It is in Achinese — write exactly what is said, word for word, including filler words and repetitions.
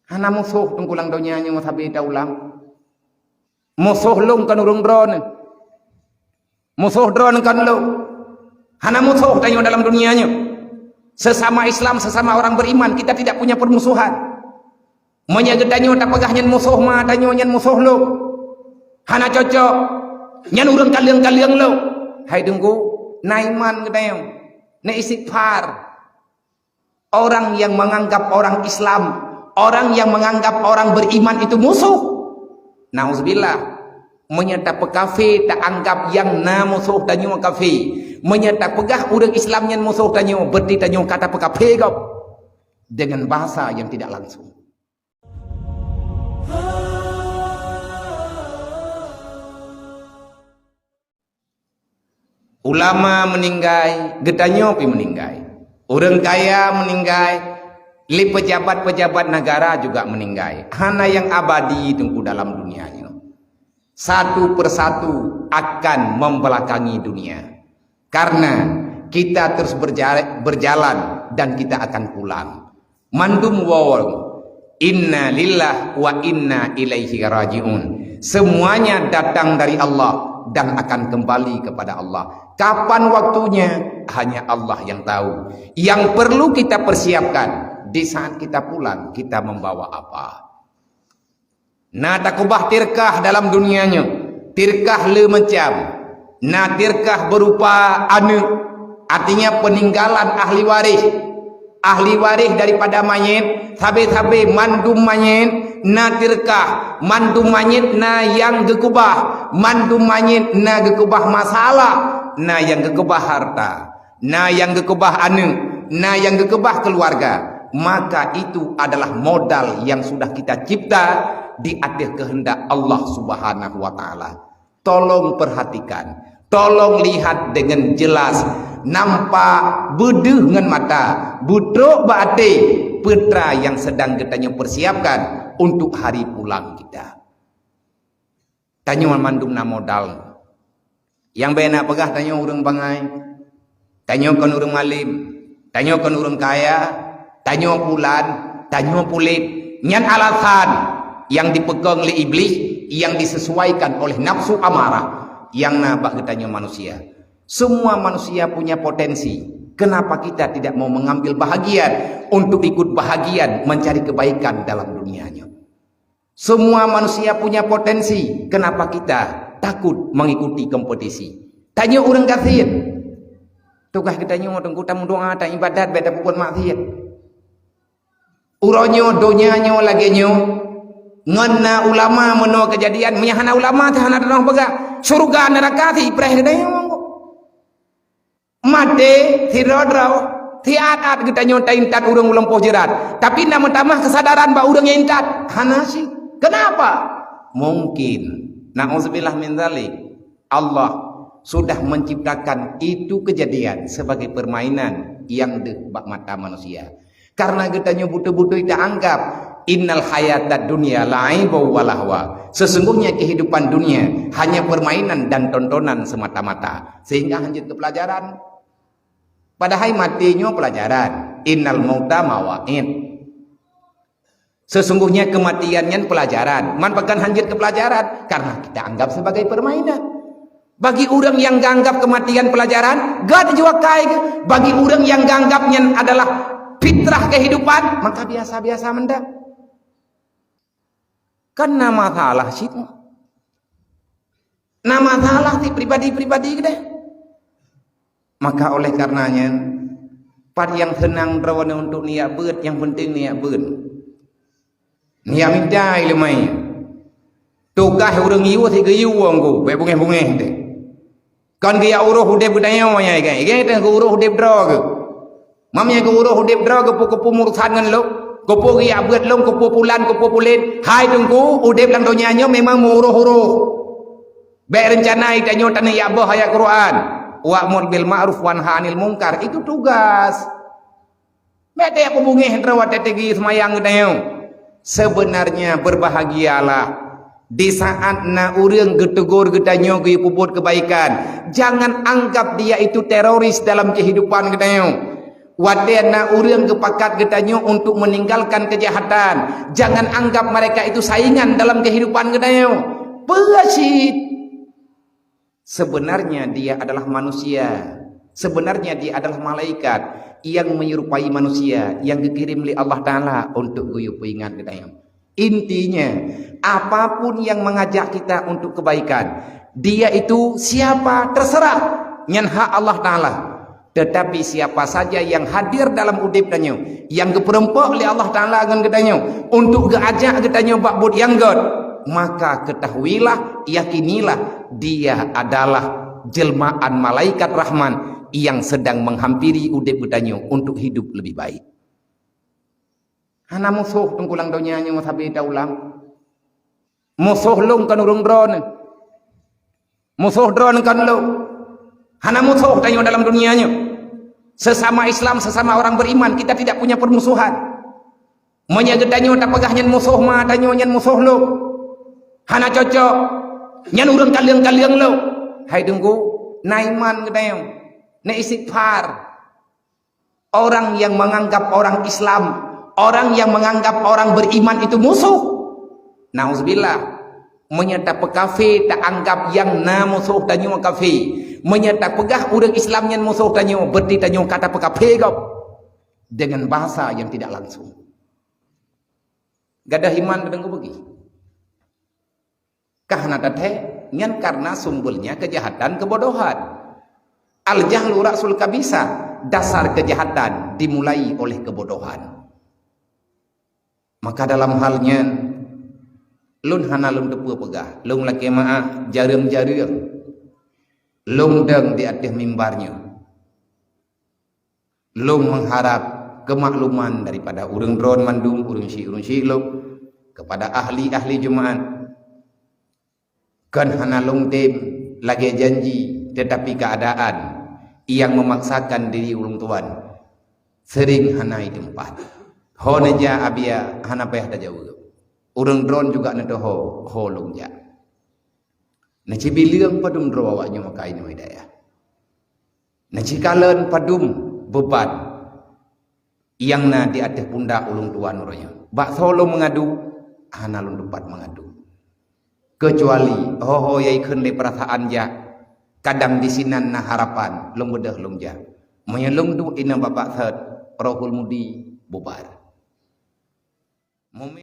Hana musoh teungku lam donya nyoe sabe taulang. Musoh lôn kon ureuëng droeneuh. Musoh droeneuh kon lôn. Hana musoh tanyoe dalam dunia nyoe. Sesama Islam, sesama orang beriman, kita tidak punya permusuhan. Meunyoe geutanyoe tapeugah nyan musoh ma tanyoe, nyan musoh lôn, hana cocok, nyan ureuëng kaleueng-kaleueng lôn, hai teungku, na iman geutanyoe, na istighfar. Orang yang menganggap orang Islam, orang yang menganggap orang beriman itu musuh, nauzubillah. Meunyoe tapeukafé, taanggap nyang na musoh tanyoe kafé. Meunyoe tapeugah ureuëng Islam nyan musoh tanyoe, berarti tanyoe ka tapeukafé gob dengan bahasa yang tidak langsung. Ulama meuninggai, geutanyoe pih meuninggai. Ureuëng kaya meuninggai, lé pejabat-pejabat negara juga meuninggai. Hana nyang abadi teungku dalam dunia nyoe. Satu persatu akan membelakangi dunia. Karena kita terus berja-, berjalan dan kita akan pulang. Mandum woe, inna lillah wa inna ilaihi raji'un. Semuanya datang dari Allah dan akan kembali kepada Allah. Kapan waktunya, hanya Allah yang tahu. Yang perlu kita persiapkan, di saat kita pulang, kita membawa apa? Na takeubah tirkah dalam dunia nyoe. Tirkah le macam. Na tirkah berupa aneuëk, artinya peninggalan ahli waris. Ahli waris daripada manyét, sabe-sabe mandum manyét na tirkah, mandum manyét na nyang geukeubah, mandum manyét na geukeubah masalah, na nyang geukeubah harta. Na nyang geukeubah aneuëk, na nyang geukeubah keuluwarga, maka itu adalah modal yang sudah kita cipta di ateueh keuheundak Allah Subhanahu wa Taala. Tolong perhatikan, tolong lihat dengan jelas, nampak beudeuh ngon mata, beutrok bak até, peue teuma nyang sedang geutanyoe persiapkan untuk hari pulang kita. Tanyoe mandum na modal. Nyang bèk na peugah tanyoe ureuëng bangai. Tanyoe kon ureuëng malem. Tanyoe kon ureuëng kaya. Tanyoe pulan. Tanyoe pulet. Nyan alasan nyang dipeugong lé Iblih, nyang disesuaikan oleh nafsu amarah nyang na bak geutanyoe manusia. Semua manusia punya potensi. Kenapa kita tidak mau mengambil bahagian untuk ikut bahagian mencari kebaikan dalam dunia nyoe? Semua manusia punya potensi. Kenapa kita takut mengikuti kompetisi? Tanyoe ureuëng gasien. Tugaih geutanyoe teungku tameudoá, taibadat, bèk tapeubuet maksiat. Uroe nyoe donya nyoe lagèe nyoe. Ngon na ulama meunoe keujadian, meunyo hana ulama teuh hana teunoh peugah. Syeuruga neuraka teuh ipreh geutanyoe. Maté sidroe-droe, siat-at geutanyoe taintat ureuëng u lampôh jeurat. Tapi na meutamah keusadaran bak ureuëng nyang intat? Hana cit. Kenapa? Mungkin, na'udzubillah min dzalik, Allah sudah menciptakan itu kejadian sebagai permainan nyang deuh bak mata manusia. Karena geutanyoe beutôi-beutôi taanggap, "Innal hayatad dunya la'ibun wa lahwa." Sesungguhnya kehidupan dunia hanya permainan dan tontonan semata-mata. Sehingga hanjeuet keu pelajaran. Padahai maté nyoe pelajaran. "Innal mauta mawa'id." Sesungguhnya kematian nyan pelajaran. Man pakon hanjeuet keu pelajaran? Karena kita anggap sebagai permainan. Bagi ureuëng nyang geuanggap kematian pelajaran, gét jua kai geuh. Bagi ureuëng nyang geuanggap nyan adalah fitrah kehidupan, maka biasa-biasa mantong. Kan na masalah cit. Na masalah cit pribadi-pribadi keudeh. Maka oleh karenanya, pat nyang seunang droeneuh untuk neujak beuet, nyang penting neujak beuet. Neujak mita iéleumé. Tugaih ureuëng yue sigeuyue ngon, bèk beungéh-beungéh teuh. Kon geujak uroh udeb geutanyoe nyan, igèe. Igèe teuh geuuroh udeb droe geuh. Meunyo geuuroh udeb droe geuh, peue keupeue meurusan ngon lôn, keupeue geujak beuet lôn, keupeue pulan, keupeue pulen. Hai teungku, udeb lam donya nyoe memang meuuroh-uroh. Bèk reuncana geutanyoe taneuk jak boh ayat Quran. "Wa'mur bil ma'ruf wanha 'anil munkar." Itu tugas. Bèk tajak peubeungéh droe watèe teungoh seumayang geutanyoe. Sebenarnya berbahagialah di saat na ureuëng geutegur geutanyoe geupeubuet keubaikan. Jangan anggap dia itu teroris dalam kehidupan geutanyoe. Watée na ureuëng geupakat geutanyoe untuk meninggalkan kejahatan, jangan anggap mereka itu saingan dalam kehidupan geutanyoe. Peue cit? Sebenarnya dia adalah manusia. Sebenarnya dia adalah malaikat yang menyerupai manusia yang dikirim oleh Allah Ta'ala untuk geuyue peuingat geutanyoe. Intinya, apapun yang mengajak kita untuk kebaikan, dia itu siapa terserah, nyan hak Allah Ta'ala. Tetapi siapa saja yang hadir dalam udeb tanyoe, yang geupeureumpok lé Allah Ta'ala ngon geutanyoe untuk geuajak geutanyoe bak buet nyang gét, maka ketahuilah, yakinilah, dia adalah jelmaan malaikat rahman yang sedang menghampiri udeb geutanyoe untuk hidup lebih baik. Hana musoh teukulang donya nyoe sabe taulang. Musoh lôn kon ureuëng droeneuh. Musoh droeneuh kon lôn. Hana musoh tanyoe dalam dunia nyoe. Sesama Islam, sesama orang beriman, kita tidak punya permusuhan. Meunyoe geutanyoe tapeugah nyan musoh ma tanyoe, nyan musoh lôn. Hana cocok. Nyan ureuëng kaleueng-kaleueng lôn. Hai Teungku, na iman geutanyoe. Na istighfar. Orang yang menganggap orang Islam, orang yang menganggap orang beriman itu musuh. Nauzubillah. Meunyoe tapeukafé, taanggap nyang na musoh tanyoe kafé. Meunyoe tapeugah ureuëng Islam nyan musoh tanyoe, berarti tanyoe ka tapeukafé gob dengan bahasa yang tidak langsung. Gadoh iman kadang bagi. Kah na tathée, nyan karena sumbernya kejahatan, kebodohan. Al-jahlu ra'sul kabisa, dasar kejahatan dimulai oleh kebodohan. Maka dalam hal nyan, lôn hana lôn teupeue peugah, lôn lakée meu'ah jareueng-jareueng lôn dong di ateueh mimbar nyoe. Lôn mengharap keumakluman daripada ureuëng droen mandum, ureuëng syiek-ureuëng syiek lôn, kepada ahli-ahli jeumaat. Kon hana lôn tem lagée janji, tetapi keadaan yang memaksakan diri ulôn tuan sering hana i teumpat. Ho neujak abia hana payah tajaweueb. Ureuëng droen juga neuteuho ho lôn jak. Neucibileung padum droe awak nyoe maka inoe dayah. Neucikalon padum beuban nyang na di ateueh pundak ulôn tuan uroe nyoe. Bak soe lôn meungadu, hana lôn teumpat meungadu. Keucuali ho-ho nyang ikheun lé peurasaan jak, kadang disinan na harapan, lôn beudôh lôn jak. Meunyoe lôn duek inoe bak-bak thot, Rohul Mudi bubar. Mumin.